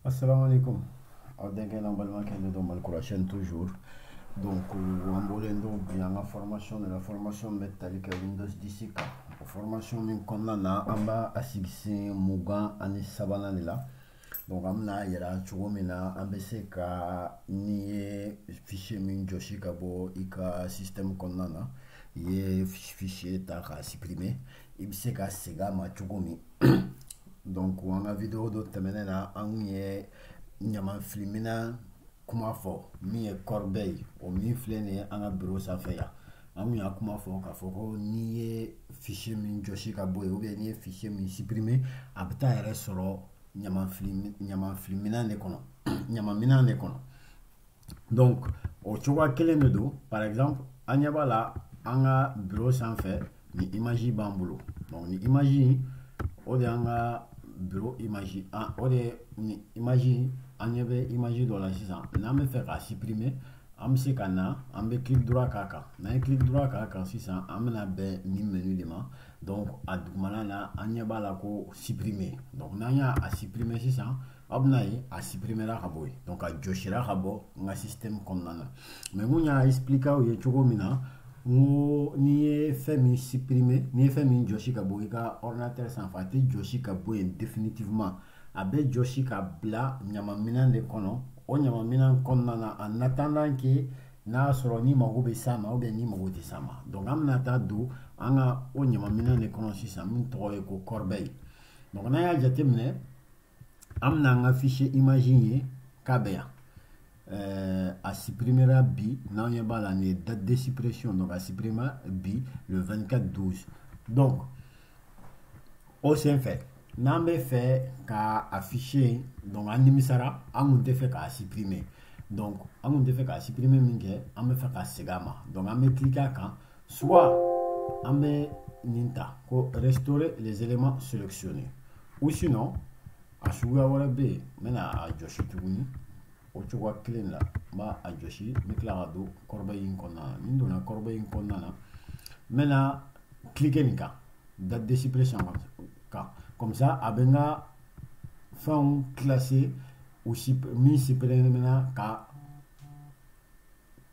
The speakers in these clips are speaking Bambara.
Assalamu alaikum. Aw denkɛ n'aw balimakɛ de don Malikura chaîne toujours. Donc an bɔlen don bi an ka formation de la, formation bɛ tali kɛ Windows 10 kan. O formation min kɔnɔna na, an b'a a sigi sen 23nan de la. Donc an bɛna yira cogo min na an bɛ se ka, n'i ye fichier min jɔsi ka bɔ i ka système kɔnɔna na, i ye fichier ta k'a supprimer, i bɛ se ka segin a ma cogo min. Donc an ka vidéo dɔ tɛmɛnen na, an kun ye ɲamanfiliminɛn kuma fɔ min ye corbeille, o min filɛ nin ye an ka bureau sanfɛ yan. An kun y'a kuma fɔ k'a fɔ ko n'i ye fichier min jɔsi ka bɔ yen, ou bien n'i ye fichier min supprimer, a bɛ taa yɛrɛ sɔrɔ ɲamanfiliminɛn de kɔnɔ, ɲamanminɛn de kɔnɔ. Donc o cogoya kelen de don. Par exemple, an ɲɛ b'a la an ka bureau sanfɛ, ni image b'an bolo. Donc ni image, o de y'an ka bureau image, o de ye ni image. An ɲɛ bɛ image dɔ la sisan, n'an bɛ fɛ k'a supprimer, an bɛ se ka na, an bɛ clic droit k'a kan. N'an ye clic droit k'a kan sisan, an bɛna bɛn nin menu de ma. Donc a dugumana na, an ɲɛ b'a la ko supprimer. Donc n'an y'a supprimer sisan, aw bɛna ye a supprimera ka bɔ yen. Donc a jɔsira ka bɔ n ka système kɔnɔna na. Mais mun y'a expliquer aw ye cogo min na, n ko n'i ye fɛn min supprimer, n'i ye fɛn min jɔsi ka bɔ i ka ordinateur sanfɛ, a tɛ jɔsi ka bɔ yen définitivement, a bɛ jɔsi ka bila ɲamanminɛn de kɔnɔ. O ɲamanminɛn kɔnɔna na, en attendant que n'a y'a sɔrɔ n'i mago bɛ s'a ma, ou bien n'i mago tɛ s'a ma. Donc an bɛna taa don an ka o ɲamanminɛn de kɔnɔ sisan, min tɔgɔ ye ko corbeille. Donc n'an y'a jateminɛ, an bɛna an ka fichier image ye k'a bɛ yan. A supprimera bi, n'an ɲɛ b'a la, nin ye date de suppression. Donc a supprimera bi le 24 12. Donc o senfɛ, n'an bɛ fɛ ka a fichier, donc an nimisara, an kun tɛ fɛ k'a supprimer. Donc an kun tɛ fɛ k'a supprimer min kɛ, an bɛ fɛ ka segin a ma. Donc an bɛ cliquer a kan, soit an bɛ nin ta ko restaurer les éléments sélectionnés, ou sinon a suguya wɛrɛ bɛ yen. N bɛna a jɔsi tuguni o cogoya kelen la, n b'a a jɔsi, n bɛ tila ka don corbeille in kɔnɔna na. Ni n donna corbeille in kɔnɔna na, n bɛna cliquer nin kan, date de suppression kan. Comme ça a bɛ n ka fɛnw classer u min supprimera ka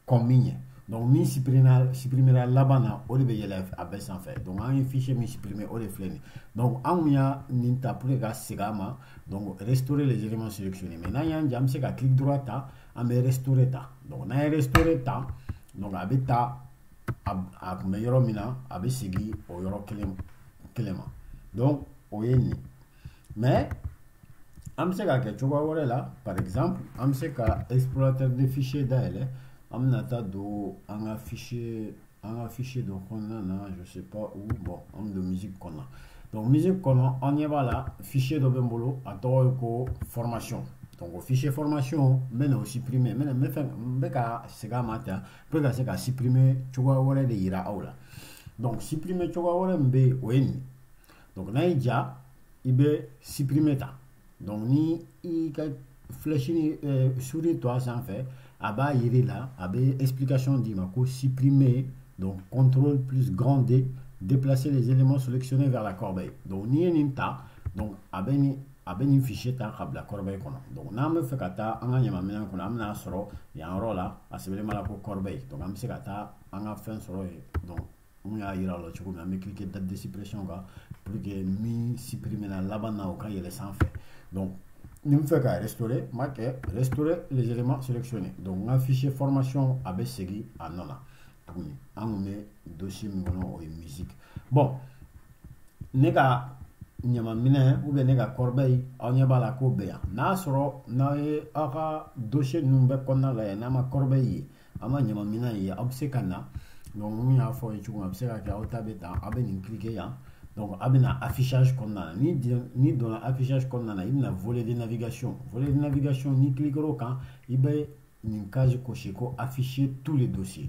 kɔn min ɲɛ. Donc min supprimera laban na, o de bɛ yɛlɛ a bɛɛ sanfɛ. Donc an ye fichier min supprimer, o de filɛ nin. Donc an kun y'a nin ta pour que ka segin a ma, donc restaurer les éléments sélectionnés. Mais n'an y'an ja, an bɛ se ka clic droit ta, an bɛ restaurer ta. Donc n'an ye restaurer ta, donc a bɛ taa a kun bɛ yɔrɔ min na, a bɛ segin o yɔrɔ kelen kelen ma. Donc o ye nin. Mais an bɛ se k'a kɛ cogoya wɛrɛ la. Par exemple, an bɛ se ka explorateur de fichier dayɛlɛ. An bɛna taa don an ka fichier dɔ kɔnɔna na, je sais pas où. Bon, an bɛ don musique kɔnɔna. Donc musique kɔnɔ, an ɲɛ b'a la, fichier dɔ bɛ n bolo, a tɔgɔ ye ko formation. Donc o fichier formation, n bɛ na o supprimer. N bɛna, n bɛ fɛ, n bɛ ka segin a ma tan pour que ka se ka supprimer cogoya wɛrɛ de yira aw la. Donc supprimer cogoya wɛrɛ min bɛ yen, o ye nin. Donc n'a y'i ja, i bɛ supprimer ta. Donc ni i ka flèche ni souris to a sanfɛ, a b'a yiri la, a bɛ explication d'i ma ko supprimer, donc contrôle plus grand D, déplacer les éléments sélectionnés vers la corbeille. Donc n'i ye nin ta, donc a bɛ nin fichier ta ka bila corbeille kɔnɔ. Donc n'an bɛ fɛ ka taa an ka ɲamanminɛn kɔnɔ, an bɛna sɔrɔ yan yɔrɔ la, a sɛbɛnnen b'a la ko corbeille. Donc an bɛ se ka taa an ka fɛn sɔrɔ yen. Donc mun y'a yira aw la cogo min, an bɛ cliquer date de suppression kan pour que min supprimer na laban na, o ka yɛlɛ sanfɛ. Donc ni n fɛ ka restaurer, n b'a kɛ restaurer les éléments sélectionnés. Donc n ka fichier formation, a bɛ segin a nɔ na tuguni. An kun bɛ dossier min kɔnɔ, o ye musique. Bon, ne ka ɲamanminɛ ou bien ne ka corbeille, aw ɲɛ b'a la k'o bɛ yan. N'a sɔrɔ n'aw ye aw ka dossier ninnu bɛɛ kɔnɔna lajɛ, n'a ma corbeille ye, aw ma ɲamanminɛ ye, aw bɛ se ka na. Donc mun y'a fɔ aw ye cogo min, a bɛ se ka kɛ aw ta bɛ tan, aw bɛ nin cliquer yan. Donc a bɛna affichage kɔnɔna na. Ni donna affichage kɔnɔna na, i bɛna volet de navigation. Volet de navigation, ni cliquer o kan, i bɛ nin case cocher ko afficher tous les dossiers.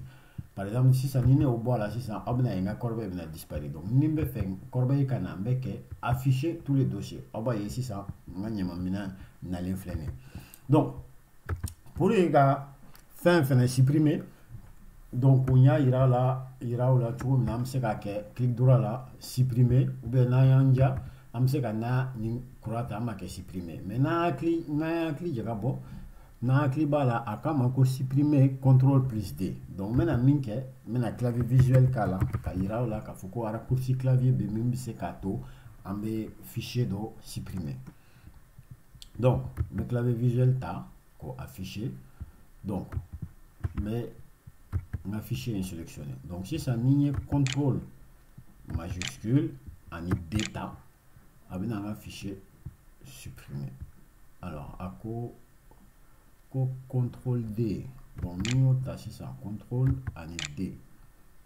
Par exemple sisan, ni ne y'o bɔ a la sisan, aw bɛna ye n ka corbeille bɛna disparaître. Donc ni n bɛ fɛ corbeille ka na, n bɛ kɛ afficher tous les dossiers. Aw b'a ye sisan, n ka ɲamanminɛn nalen filɛ nin ye. Donc pour que ka fɛn fɛnɛ supprimer, donc n y'a yira aw la cogo min na, an bɛ se k'a kɛ clic droit la, supprimer, ou bien n'an y'an ja An bɛ se ka na ni kura ta, an b'a kɛ supprimer. Mais n'an hakili jagabɔ, n'an hakili b'a la, a k'a ma ko supprimer contrôle plus D. Donc n bɛna min kɛ, n bɛna clavier visuel k'a la ka yira aw la k'a fɔ ko raccourci clavier bɛ min bɛ se k'a to an bɛ fichier dɔ supprimer. Donc n bɛ clavier visuel ta k'o afficher. Donc n bɛ n ka fichier in sélectionner. Donc sisan ni n ye contrôle majuscule ani D ta, a bɛna n ka fichier supprimer. Alors a ko contrôle D. Bon, ni n y'o ta sisan, contrôle ani D,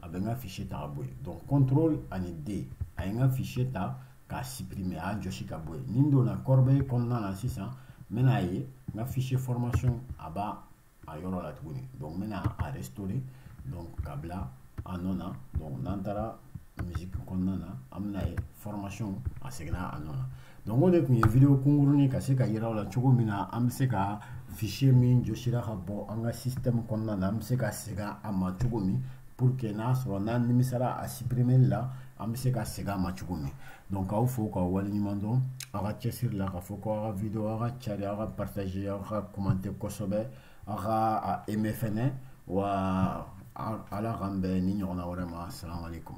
a bɛ n ka fichier ta ka bɔ yen. Donc contrôle ani D, a ye n ka fichier ta k'a supprimer, a y'a jɔsi ka bɔ yen. Ni n donna corbeille kɔnɔna na sisan, n bɛna ye n ka fichier formation a b'a a yɔrɔ la tuguni. Donc n bɛna a restaurer, donc ka bila a nɔ na. Donc n'an taara musique kɔnɔna na, an bɛna ye formation a seginna a nɔ na. Donc o de tun ye vidéo kunkurunin ka se ka yira aw la cogo min na an bɛ se ka fichier min jɔsira ka bɔ an ka système kɔnɔna na, an bɛ se ka segin a ma cogo min, pour que n'a sɔrɔ n'an nimisara a supprimer la, an bɛ se ka segin a ma cogo min. Donc k'aw fo k'aw waleɲuman dɔn aw ka cɛsiri la, k'a fɔ ko aw ka vidéo aw ka cari, aw ka partager, aw ka commenter kosɛbɛ, aw ka a aimer fɛnɛ. Wa ala k'an bɛn ni ɲɔgɔnna wɛrɛ ma. Salamu aleykum.